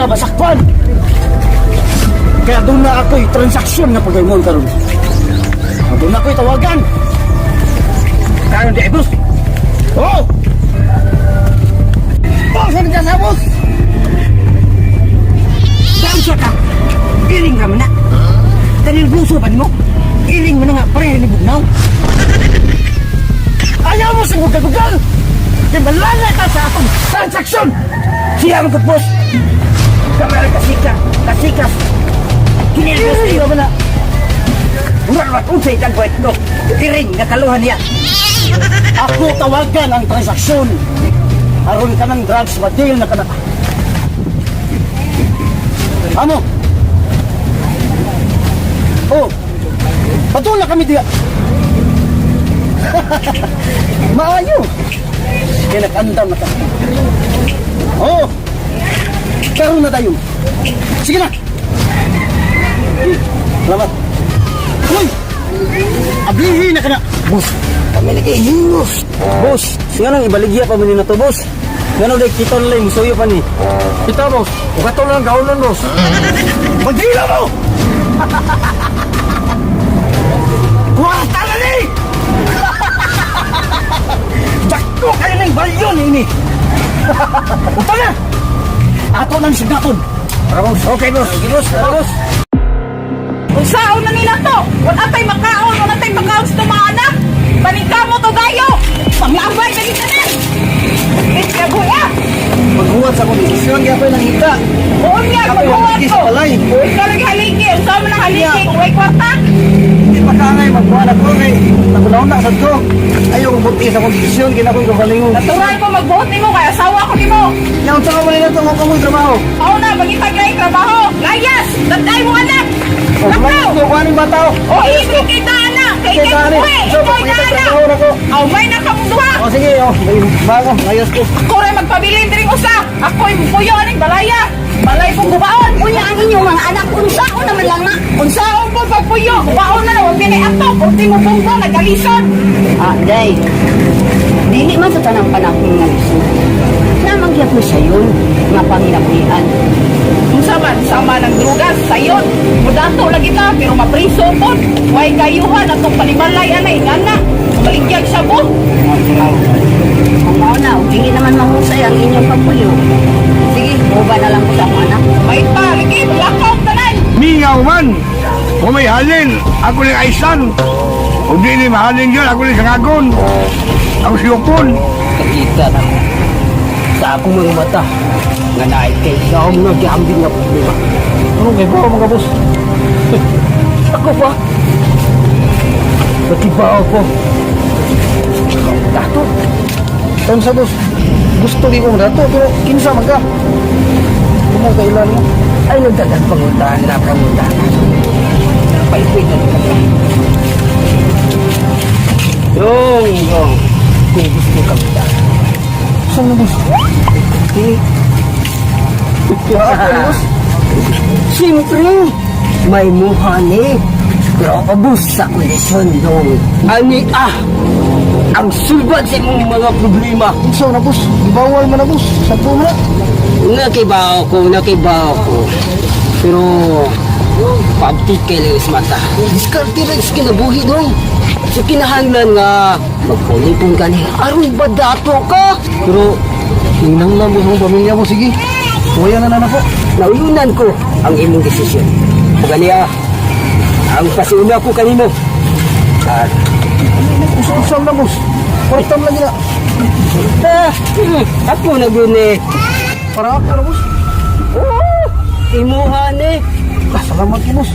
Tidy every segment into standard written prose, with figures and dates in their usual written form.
para masakpan. Kaya doon na ako'y transaksyon nga pagaymon karon. Doon na ako'y tawagan. Karon di, boss. Oh! Boss, ano ka sa boss? Saan siya ka? Iring ka man na. Tanil buso pa nimo. Iring man na nga pareho ni Bugnaw. Ayaw mo sa bugal-bugal! Kaya malala ka sa akong transaksyon! Siya ang boss. Kamara kasika, kasikas. Kinilbos Iring ka man na. Murag ba unsay tagwait no? Iring nga kaluhan niya. Ako tawagan ang transaksyon. Aron ka ng drugs, ma-deal na ka na. Ano? Oh, patula kami diya. Maayo. Kaya nag-andam na ka. Oh, karon na tayo. Sige na. Eh, salamat. Uy, ablihin na ka na. Boss, kami nagihingos. Boss, nga nang ibaligya pa man na to, boss. Nga nang kita nila musuyo pa ni. Kita, boss. Ugato lang gaunan, boss. Magdila mo! Kwarta na ni! Dako kayo ng balyon ini! Uta na! Ato nang signaton. Tara, boss. Okay, boss. Sige, boss. Tara, boss. Unsaon na nila to? Wala tay makaon, wala tay makaon sa itong mga anak. Paningkamo to dayo. Panglabay na kita na. Ityagoy ah. Maghuwat sa akong desisyon, kaya ako'y nangita. Uon nga, Ako, maghuwat haligi ko. sa balay. Uy, ka lang haligi. Unsaon man ang haligi kung way kwarta? Hindi pa kaangay, magbuhan ako kay nakunaon na sad ko. Ayaw ko buti sa akong desisyon, kaya ako'y kagalingon. Natural ko magbuot nimo kay asawa ko nimo. Nya, unsa ka man nila ito, ang kamoy trabaho. Ako na, magitag kay trabaho. Layas! Danday mo anak! O, Lakaw! kumain ko, kuhanin bata o. O, ibig kay dana! Kay kay Kay dana. buhi! So, Ikaw pagpangitag dana! trabaho na ko. Aw, may nakamunduha! O, sige, o, may bago, ayos ko. Ako rin magpabilin diring usa. Ako'y puyo aning balaya. Balay kong gubaon. Unya ang inyong mga anak, unsaon naman lang na. Unsaon po pagpuyo, gubaon na lang, huwag pinay ato. Ultimo bunggo, nagkalison. Ah, day. Dili man sa tanang panahon nga lisod. Namang gyapon sayon nga panginabuhian. Unsa man, sama ng drugas, sayon. Mudato lagi ta, pero mapriso po. Way kayuhan atong panimalay anay, ngana. Maligyag siya po. Kung mao na, ug dili naman mahusay ang inyong pagpuyo. Sige, buba na lang ko sa akong anak. May pa, lagi, lakaw tanan. Mingaw man. Kung may halin, ako ning aisan. Kung di ni mahalin yun, ako ning sangagon. Ako siyukon. Nakita na ko sa akong mga mata nga naay kay gaom nga gihambing nga problema. Ano, may bawa mga boss? Ako pa. Nakibaw ko. Dato. Unsa, boss? Gusto di ko dato, pero kinsa man ka? Kumo kailan mo? Ay nagdagang pangutana, pangutana. Paipit na ka. Yong, yong. Kung gusto ka ba? Saan na, boss? Eh, Ako, boss? siyempre, may muha ni. Pero abos sa kondisyon dong. Ani ah, ang sulbad sa imong mga problema. Unsa na, boss? Bawal man na, boss. Sa man na. Nakibaw ko, nakibaw ko. Pero, pabtik kay lang sa mata. Diskarte lang sa kinabuhi dong. Sa kinahanglan nga, magpulipon ka ni, aron ba dato ka? Pero, inang lang, boss, akong pamilya mo, sige. Kuya na na na po. Nauyunan ko ang imong desisyon. Ug ah, ang pasiuna ko kanimo. At, Usam na, boss. Kwartam lagi na. ah, ako na gyud ni. Para ako na, boss. Oh, imuha ni. Ah, salamat ko, boss.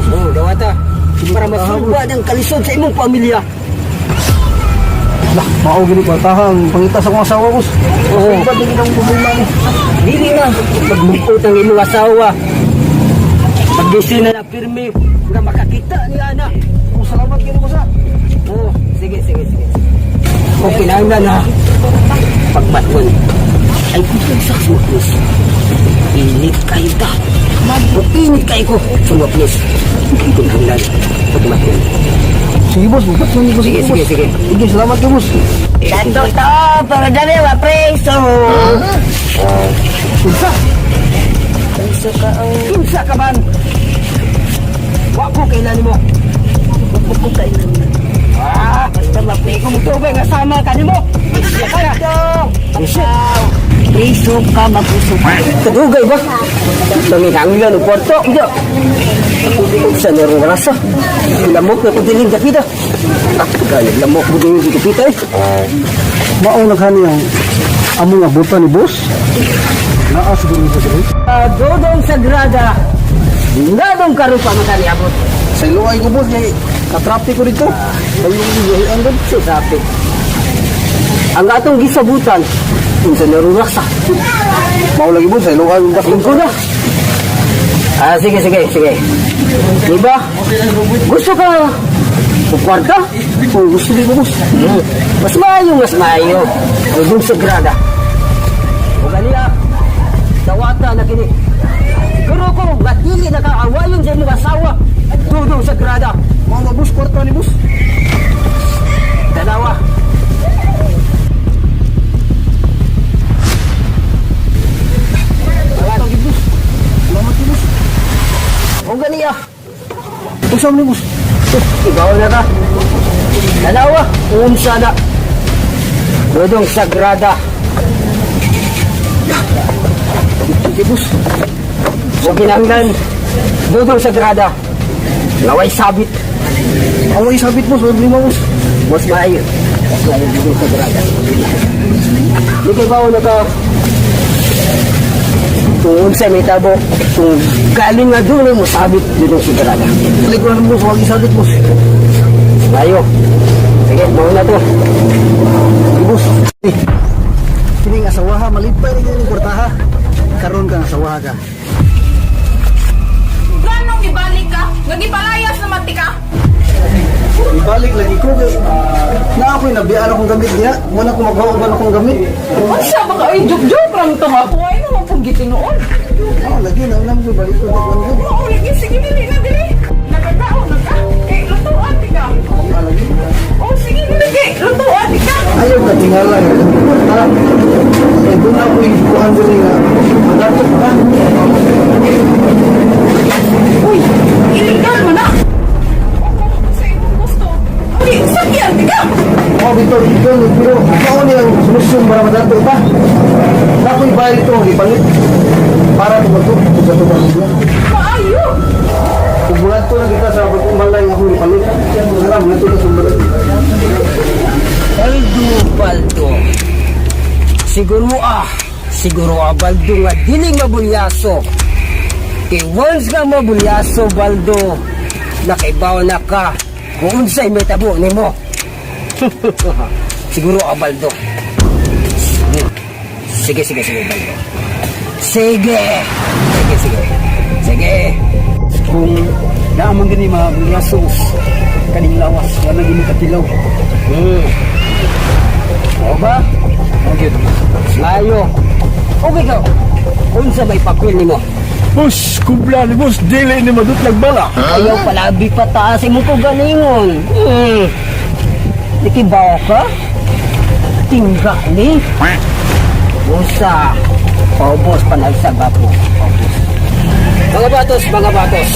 Oh, dawata. Para masulbad ang kalisod sa imong pamilya. Lah, mao gini kwartahan. Pangita sa akong asawa, boss. Oo. Sulbad lagi ng problema mo. Dili na magmukot ang imong asawa. Paggising na na pirmi nga makakita ni ana. Oh, salamat gini, boss, ah. Oh, sige, sige, sige. O kinahanglan na pagbaton ay kung sa suklis. Init kayo ta. O init kayo ko. Sumaplis. Kinahanglan pagbaton. Sige, boss. Magpatsun ni boss. Sige, sige, sige. Sige, salamat ko, boss. Dato to, pero dami wa preso. Unsa? Unsa ka ang... Unsa ka man? Wa ko kailan mo. Wa ko kailan. Ah, basta mapay ko mo tubig nga sama ka nimo. Siya ka na. Siya. Priso ka, mapuso ka. Kadugay ba? Nanginanglan og kwarto. Hindi. Sa nerong rasa. Lamok na ko dining dapita. Ah, gaya lamok mo dining dapita eh. Mao na kani ang among abutan ni boss. Naa siguro sa diri. Ah, Dodong Sagrada. Ngadong karon pa man kani abot. Sa iluay ko boss kay katraffic ko dito. Bayo ko gud. Sa traffic. Ang atong gisabutan unsa nerong rasa. Mao lagi boss sa iluay ko boss. Lingko na. Ah, sige, sige, sige. Di ba? Gusto ka og kwarta? Oh, gusto di ko boss. Mas maayo, mas maayo. Dodong Sagrada. O ganiya, dawata na kini. Siguro ko, nga dili na kaawayon sa imong asawa. Dodong Sagrada. Mao na boss kwarta ni boss. Dalawa. O ganiya, Unsa man ni boss? ibaw na ka. Dalawa, unsa na. Dodong Sagrada. Sige boss. O kinahanglan, Dodong Sagrada. Laway sabit. Away sabit boss, wala problema boss. Mas maayo. Mas maayo Dodong Sagrada. Di kay bawo na ka. Kung unsa may tabo, kung galing nga doon mo sabit Dodong Sagrada. Dili ko na boss, wag isabit boss. Maayo. Sige, mao na to. Sige boss. Eh, kining asawa ha, malipay ni kini kwartaha. Karon ka ang asawa ka. Ganong gibalik ka? Nga gipalayas naman ti ka? Ibalik lagi ko kay na ako'y nabiyaan akong gamit niya. Wala ko magawa uban akong gamit. Unsa ba ka? Ay, joke-joke lang to nga po. Ay, naman pong gitinuon. Ah, lagi na lang ko balik ko na gud. Oo, lagi. Sige, dili na, dili. Nagkakaon na ka. Kay, lutuan ti ka. Ah, lagi. Oh, sige, dili. Kay, lutuan ti ka. Ayaw ka tingala nga akong kwarta. Eh doon ako'y kuhan diri nga madatot ka. Uy, illegal mo na. Oo, sa imong gusto. Uy, sakyan ti ka. Oh, bitaw ikaw pero mao ni ang solusyon para madato ta. Na ako'y bayad ito ang ipalit para tumatok sa itong pamilya. Maayo. Kung bulan to na kita sa pag-umalay akong ipalit. Alam, ito na sumbalay. Baldo, Baldo. Siguro ah, Baldo nga dili mabulyaso. Kay once nga mabulyaso, Baldo, nakaibaw na ka kung unsay may tabo nimo. Siguro ah, Baldo. Sige, sige, sige, Baldo. Sige! Sige, sige. Sige. Kung naaman gani mga bulyasos, kaning lawas, wala gini katilaw. O ba? Okay. Mayo. Okay ka. Unsa may papel nimo? Boss, kubla ni boss, dili ni madutlag bala. Ayaw palabi pataas imo ko ganingon. Ikibaw ka? Tingga ni. Usa. Paubos panagsa ba po? Paubos. Mga batos, mga batos.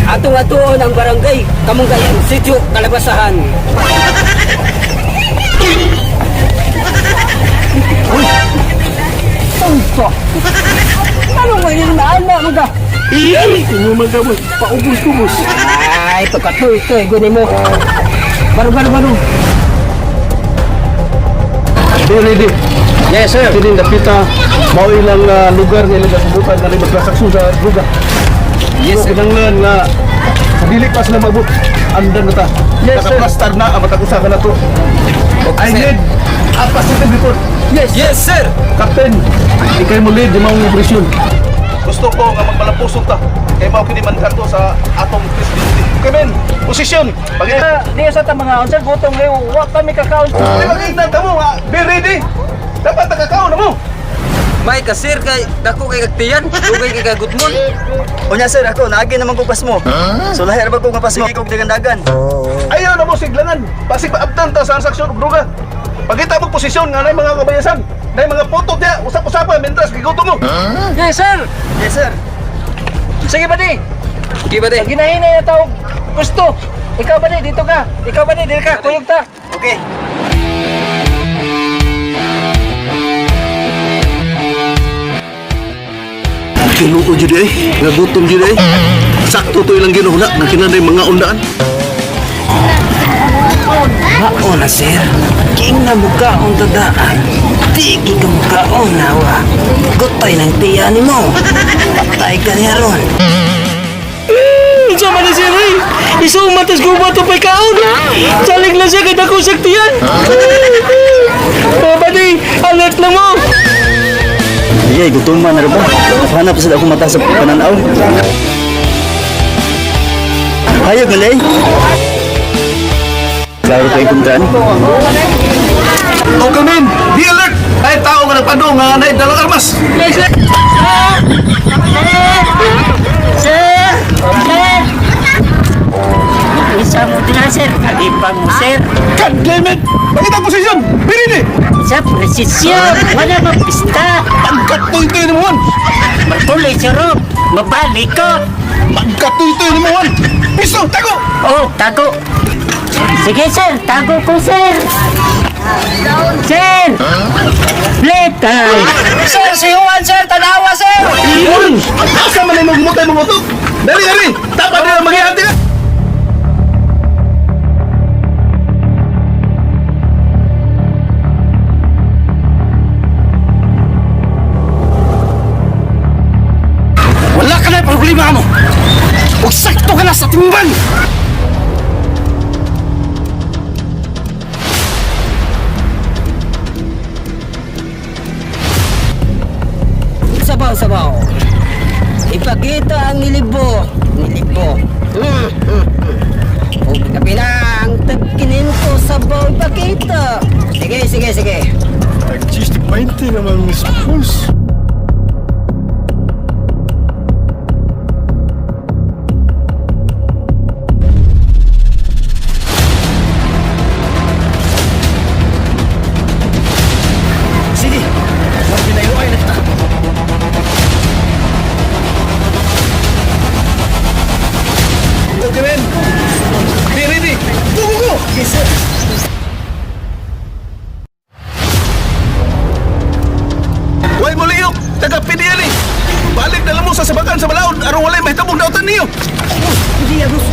Atong atuon ang barangay, Kamunggayan, Sitio, Kalabasahan. Uy! Tonto! Ano mo yun na anak mo ka? Inuman ka boss, paubos ko boss. Ay, pagkatuy-tuy, guni mo. Baro, baro, baro. Be ready. Yes, sir. Kining dapita mao ilang lugar nga ilang gasubukan nga ilang transaksyon sa droga. Yes, So, sir. kinahanglan nga sa dili pa sila maabot. Andan na ta. Yes, sir. Nakaplastar na ang matag usa ka na to. I need a positive report. Yes. Yes, sir. Captain, ikay mo lead yung mga operasyon. Gusto ko nga magmalapusong ta kay mao kini mandato sa atong presidente. Okay men, posisyon. Pag Di sa ta mga sir, gutom kayo. Wa pa mi kakaon. Di ba kita mo nga be ready. Dapat nakakaon na mo. May kasir kay dako kay kagtiyan, dugay kay kagutmon. Unya sir, ako naagi naman ko pasmo. So lahi ra ba ko nga pasmo kog dagan-dagan. Ayaw na mo siglangan. Pasig maabtan ta sa transaksyon og droga. Pagita mo posisyon nga nay mga kabayasan, nay mga puto diya, usap-usapan mentras gigutom mo. Yes, sir. Yes sir. Sige ba di? Sige ba di? Ginahinay na tawag gusto. Ikaw ba di? Dito ka. Ikaw ba di? Dito ka. Kuyog ta. Okay. Kinuo jud eh, nagutom jud eh. Sakto to ilang ginuhuna, nga kinanay mga undaan. Mao na sir. King na mukaon dadaan. Di gid ka mukaon nawa. Gutay ng tiya nimo. Patay ka niya ron. Unsa man ni sir eh? Isumat tas gubat to pa'y kaon. Salig lang siya kay dako saktiyan. Oh, buddy, alert lang mo. Ay, gutom man na ba? Hanap sa akong mata sa pananaw. Hayag man eh. Klaro kay kuntan. Okay men, be alert! Ay tao nga nagpadong nga naay dalang armas. Sir! Sir! Isa mo din sir. Kalipang mo, sir. God damn it! Pakita ang posisyon! Pili ni! Sa presisyon, wala magpista. Pagkatuy-tuy ni mo Juan! Matuloy si Rob. Mabalik ko. Pagkatuy-tuy ni mo Juan! Piso! Tago! Oh, tago. Sige, sir. Tago ko, sir. Sir! Letay! Sir, si Juan sir, tanawa sir. Yun! Asa man ay magmutay mga utok? Dali, dali! Tapa nila maghihanti na! Wala ka na problema mo. Ug sakto ka na sa timbang. Sabaw, sabaw. Ipakita ang nilibo. Nilibo. O kapila ang tagkininto sabaw ipakita. Sige, sige, sige. Nag-20 naman, Miss Pulse. Sige. Pinayuay na kita. Okay men! Be ready! Go, go, go! Yes, sir. Way mo liyok! Taga-PDL eh! Balik na lang mo sa sabakan sa balaod aron walay mahitabong dautan niyo! Hindi, Agus.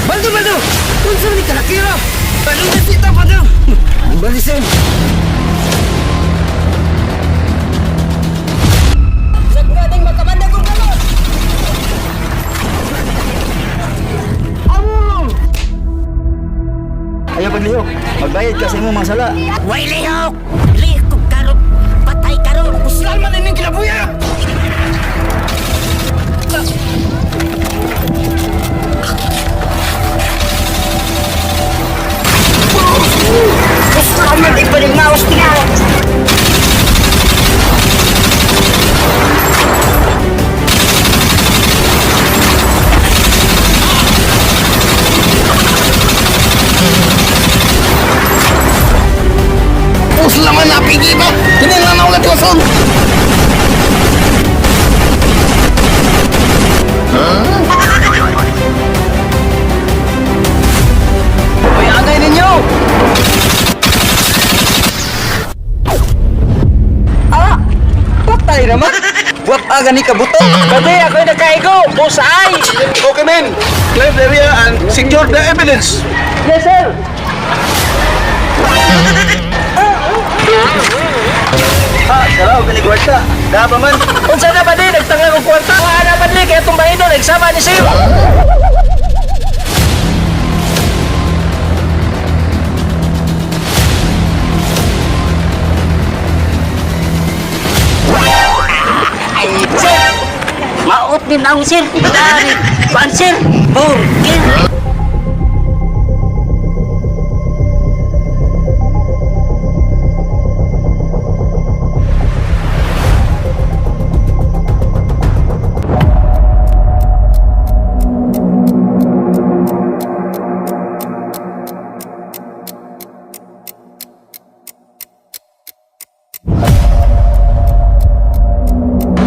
Baldo, Baldo! Unsa man ni kalakira? Baldo na sita, Baldo! Balisin! Sagaling makamanda kong kamot! Ayaw paglihok. Magbayad ka sa imong mga sala. Way lihok! Lihok karon! Patay karon! Uslan man ining kinabuya. Uslan man ipalig maos tinga! Usla man napigi ba? Kinailangan ako na tiwason! Uy, angay ninyo. Ah! Patay naman. Buwat aga ni kabuto. Pati ako'y nakaigo. Pusay. Okay men! Clear the area and secure the evidence! Yes sir. Ha, karaw ka ni kwarta. Daba man. Unsa na ba di? Nagtangag og kwarta. Wala na ba di? Kaya itong bahin doon, nagsama ni sir. Sir! Maot ni naong sir! Dari! Kuan sir! Burger!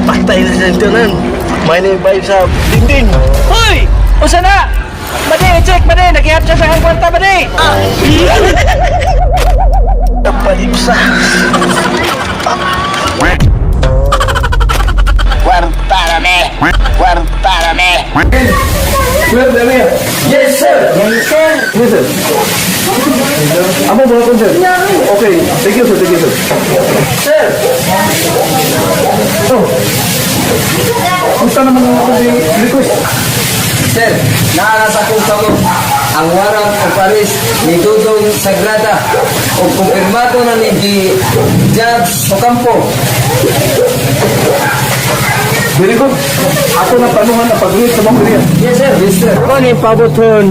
Patay na sila dyan. May na yung vibe sa dingding. Hoy! Usa na! Bade, check, bade! Nagihap siya sa akong kwarta, bade! Palipsa. Yes, sir. Yes, sir. Yes, sir. Amo ba ko, sir? Okay. Thank you, sir. Thank you, sir. Sir! Oh. Unsa naman ang akong request? Sir, naa sa akong kamot ang warrant of arrest ni Dudong Sagrada o kumpirmado na ni di Judge Ocampo. Very good. Ako na panuhan na pag-read sa mga niya. Yes, sir. Yes, sir. Ano yung paboton?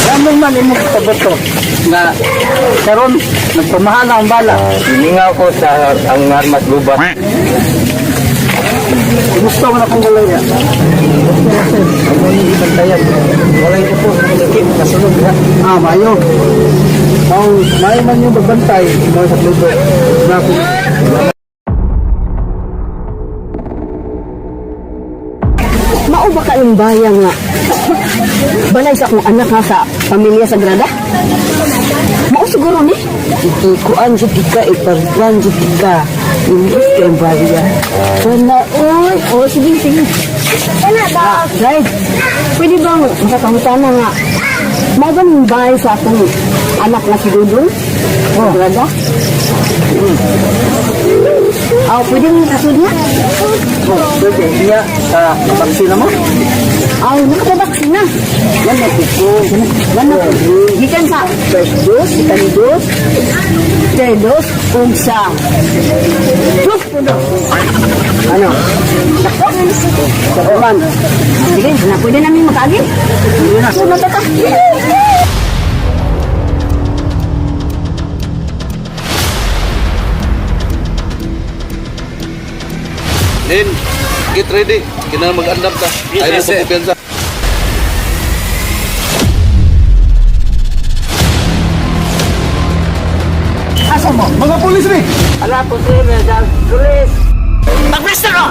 Gamong man imong paboto nga karon nagpamahala ang bala. Hiningaw ko sa ang armas gubat. Gusto mo na akong gulay niya. Walay ko po, sakit, kasunod ha. Ah, maayo. Mao, maayo man yung bagbantay, mao sa lubo. Na Mao ba ka yung bayan nga? Balay sa akong anak ha sa pamilya Sagrada? Mao siguro ni? Ikuan jud ka, iparkuan jud ka. Imbis kay barya. Wala, oy. Oh, sige, sige. Wala ba? Right. Pwede bang makakangutana nga? Mao ba ning bahay sa akong anak na si Dudong? Oh. Sagrada? Ah, pwede mo kasud nga? Oh, pwede. Niya, sa vaccine mo? Aw, nakapabaksin na. Yan na po. Wala po. Gikan sa first dose, second dose, third dose, ug sa fifth dose. Ano? Dako. Sa man. Sige, na pwede namin makaagi. Sunod na ta. Nin, get ready. Kina mag-andam ta. Ay mo pagkumpiyansa. Asa mo? Mga pulis ni! Ala po sir, sa pulis. Magpesta ka!